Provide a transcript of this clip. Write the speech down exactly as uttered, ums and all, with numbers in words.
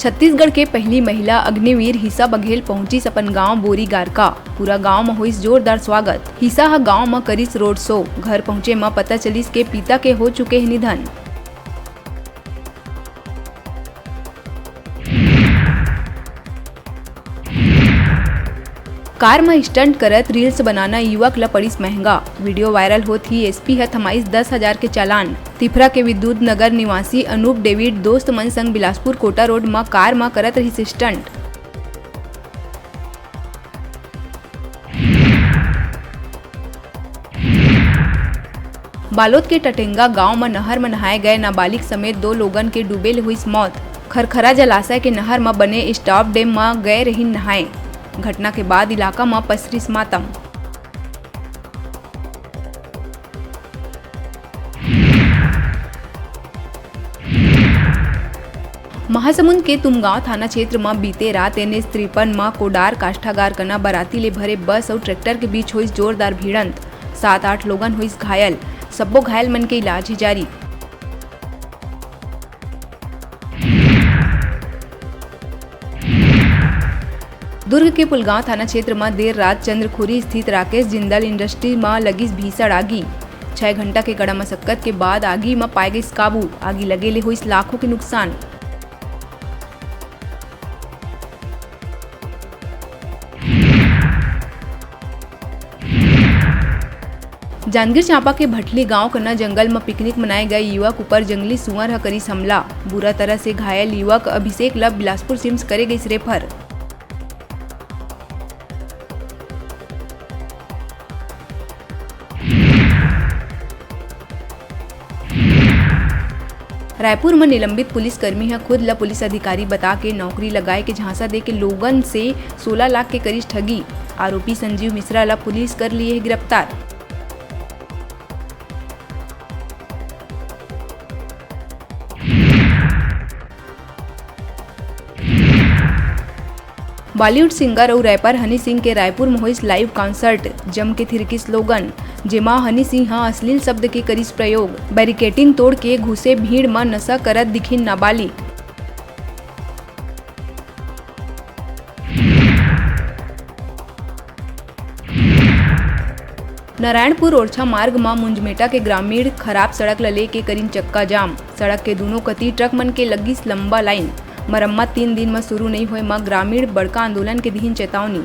छत्तीसगढ़ के पहली महिला अग्निवीर हिसा बघेल पहुंचिस अपन गांव बोरीगारका। पूरा गांव म होइस जोरदार स्वागत। हिसा ह गांव म करिस रोड शो। घर पहुंचे म पता चलिस के पिता के हो चुके हे निधन। कार म स्टंट करत रील्स बनाना युवक ल पड़िस महंगा। वीडियो वायरल होत ही एसपी ह थमाइस दस हजार के चालान। तिफरा के विद्युत नगर निवासी अनूप डेविड दोस्त मन संग बिलासपुर कोटा रोड म कार म करत रहिस स्टंट। बालोद के टटेंगा गांव म नहर म नहाए गए नाबालिग समेत दो लोगन के डूबे ले हुईस मौत। खरखरा जलाशय के नहर म बने स्टॉप डैम म गए रहिन नहाए। घटना के बाद इलाका म पसरिस मातम। महासमुंद के तुमगांव थाना क्षेत्र म बीते रात एनएच तिरपन म कोडार काष्ठागार कना बराती ले भरे बस अउ ट्रैक्टर के बीच होइस जोरदार भिड़ंत। सात आठ लोगन होइस घायल। सब्बो घायल मन के इलाज हे जारी। दुर्ग के पुलगांव थाना क्षेत्र म देर रात चंद्रखुरी स्थित राकेश जिंदल इंडस्ट्री म लगिस भीषण आगी। छह घंटा के कड़ा मशक्कत के बाद आगी म पाए गइस काबू। आगी लगे ले होइस लाखों के नुकसान। जांजगीर चांपा के भटली गांव कना जंगल म पिकनिक मनाए गए युवक ऊपर जंगली सुअर ह करिस हमला। बुरा तरह से घायल युवक अभिषेक ल बिलासपुर सिम्स करे गइस रेफर। रायपुर म निलंबित पुलिसकर्मी ह खुद ल पुलिस अधिकारी बता के नौकरी लगाए के झांसा दे के लोगन से सोलह लाख के करिस ठगी। आरोपी संजीव मिश्रा ल पुलिस कर लिए हे गिरफ्तार। बॉलीवुड सिंगर अउ रैपर हनी सिंह के रायपुर म होइस लाइव कॉन्सर्ट, जम के थिरकिस लोगन, जेमा हनी सिंह ह अश्लील शब्द के करिस प्रयोग। बैरिकेडिंग तोड़ के घुसे भीड़ म नशा करत दिखिन नाबालिग। नारायणपुर ओरछा मार्ग म मुंजमेटा के ग्रामीण खराब सड़क ल लेके करिन चक्का जाम। सड़क के दूनों कती ट्रक मन के लगिस लंबा लाइन। मरम्मत तीन दिन म शुरू नइ होए म ग्रामीण बड़का आंदोलन के दिहिन चेतावनी।